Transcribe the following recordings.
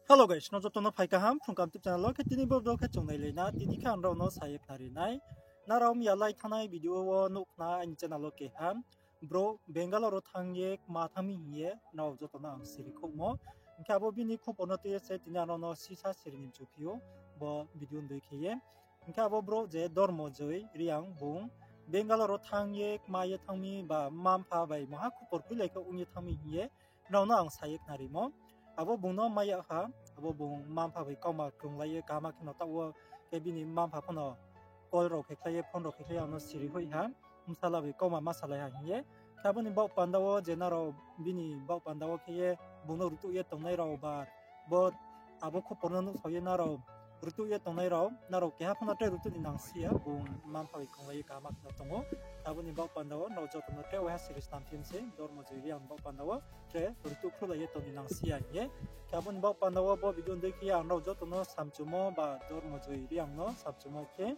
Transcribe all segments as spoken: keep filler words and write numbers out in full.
Hello guys, nrao joto no phai kaham Phrung Kaham YouTube channel wo. Khe tini bo video khe chung nailai na, tini khe ang nrao no sa ye khnari nai. Nrao miya lai thanngnai video wo nuh khna aini channel wo keha brouh Bangalore wo thanng ye kma thanng mi hing ye nrao joto no ang siri khouhmo. Hing khe abo bini khupor no tui ye se tini ang nrao no sisa siri ni mchu phi ou bo video ni dei khe ye. Hing khe abo brouh je Dormojoi Reang, bung Bangalore wo thanng ye kma ye thanng mi ba mma-mpha bai maha khupor khuilai khe ong ye thanng mi hing ye nrao no ang sa ye khnarimo. Abo bung no mai ya ha, abo bung mma-mpha bai kauma krunglai ye kaham khe no taoh wo, khe bini mma-mpha pho no call rao khe khlai ye, phone rao khe khlai ye ang no siri hoih ha, bsala bai kauma ma salai ha hing ye. Khe abo ni baoh panda wo je nrao bini baoh panda wo khe ye bung no rutuh ye tongnai rao ba bo abo khupor no nuhsao ye nrao rutuh ye tongnai rao, nrao keha pho no tre rutuh ni nang si ya, bung mma-mpha bai krunglai ye kaham khe no tong ou. Abo ni baoh panda wo nrao joto no tre waiha siri snam phi mi se, Dormojoi Reang ni baoh panda wo tre rutuh khlulai ye tong ni nang si ya hing ye. Khe abo ni baoh panda wo bo video ni dei khe ye ang nrao joto no samchumo ba Dormojoi Reang no samchumo khe,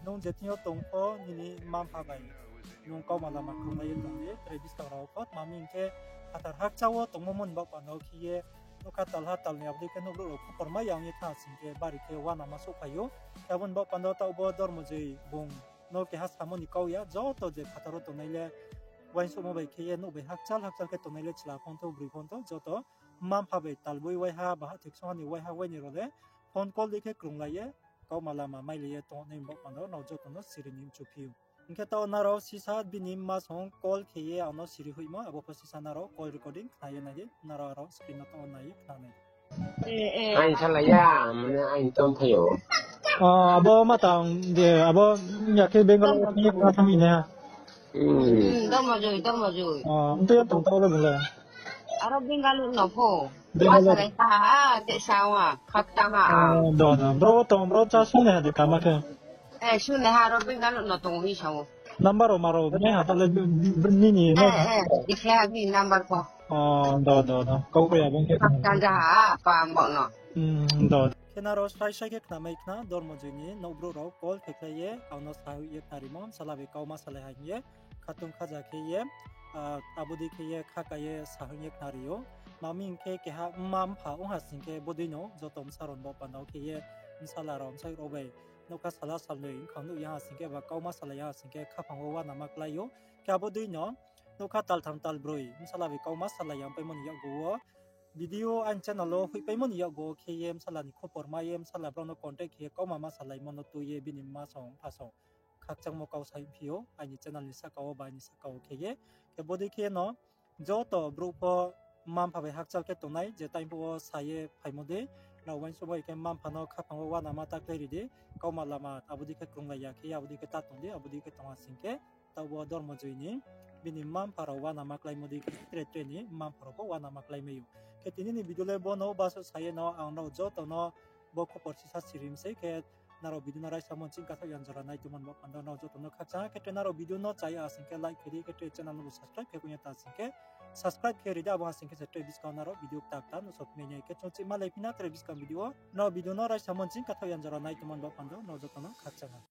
nung je thing yo tong pho nini mma-mpha bai nung kauma lama krunglai ye tong di, tre buskang rao pho. Tma hing khe phathar hakcha wo tongmo mo ni baoh panda wo khe ye nougkha talha talnoi abo dei khe nouhbrouh rao khupor mai ya ong ye thanng sing khe bari khe uanama souhphai ou. Abo ni baoh panda wo taoh bo Dormojoi bung no keha samo ni kau ya, joto je phathar wo tongnai le uaingsouhmo bai khe ye nouh bai hakchal hakchal khe tongnai le chla phone thou, broi phone thou, joto mma-mpha bai talboi waiha ba hathoi ksongha ni waiha waini rao le phone call dei khe krunglai ye kauma lama mailai ye tongnai ni baoh panda wo nrao joto no siri ni mchu phi ou. Hing khe taoh nrao sisa bini mma song call khe ye ang no siri hoihmo, abo pho sisa nrao call recording khna ye nai di, nrao aro screen no taoh wo nai ye khna nai di. Aini salai ya, mane aini tongphai ou. Abo ma tang de, abo ya khe Bangalore wo thanng ye kma thanng mi nai ha. Dormojoi, Dormojoi. Mtui ya tong taoh le bung le. Aro Bangalore no pho. Bangalore. Salai ha, te sa wa, khakchang ha. Do, do. Bro wo tong, bro chá sungnaiha de kama khe. Sungnaiha aro Bangalore no tong hing sa ou. Number rao ma rao nai ha taoh le nini no. Dikhlai ha bini number pho. Do, do, do. Kau pai ya bung khe. Khakchang ja ha, apa ang bo no. Do. Khe nrao srai srai khe khnamai khna, Dormojoi ni nouhbrouh rao call khe khlai ye ang no sa ye khnarimo, bsala bai kauma salai ha hing ye, khatung khaja khe ye, abo dei khe ye khaka ye sa hoih ye khnari ou. Tma hing khe keha mma-mpha ong ha sing khe bodei no joto bsa rao ni baoh panda wo khe ye bsala rao bsa rao bai nougkha sala salnoi bkhang nuh ya ha sing khe ba kauma salai ya ha sing khe khaphang wo uanama klái ou. Khe abo dei no nougkha taltham talbroi bsala bai kauma salai ya ongpaimo ni yakgu wo video aini channel wo hoihpaimo ni yakgu wo khe ye bsala ni khupor mai ye bsala brao no contact khe ye kauma ma salaimo no tui ye bini mma song mpha song khakchangmo kau sa phi ou aini channel ni sahka wo ba aini sahka wo khe ye. Khe bodei khe no joto brouh pho mma-mpha bai hakchal khe tongnai, je time phuh wo sa ye phaimo dei, nrao uaingsouhmo bai khe mma-mpha no khaphang wo uanama ta kláiri di, kauma lama abo dei khe krunglai ya khe ye abo dei khe ta tong di, abo dei khe tong ha sing khe, taoh bo Dormojoi ni bini mma-mpha rao uanama kláimo dei khe tre tre ni mma-mpha rao pho uanama kláimai ou. Khe tini ni video le bo no baso sa ye no ang nrao joto no bo khupor sisa siri mi sei khe, nrao video no raisamo nching kathouh yang jora nai tongmo ni baoh panda wo nrao joto no khakchang ha. Khe tre nrao video no chá ya ha sing khe like khe di, khe tre channel no bo subscribe khe kong ya ta sing khe subscribe khe ri di, abo ha sing khe se tre buskang wo nrao video kta kta no sop mai nai. Khe chung chih malai phi na tre buskang video wo. Nrao video no raisamo nching kathouh yang jora nai tongmo ni baoh panda wo nrao joto no khakchang ha.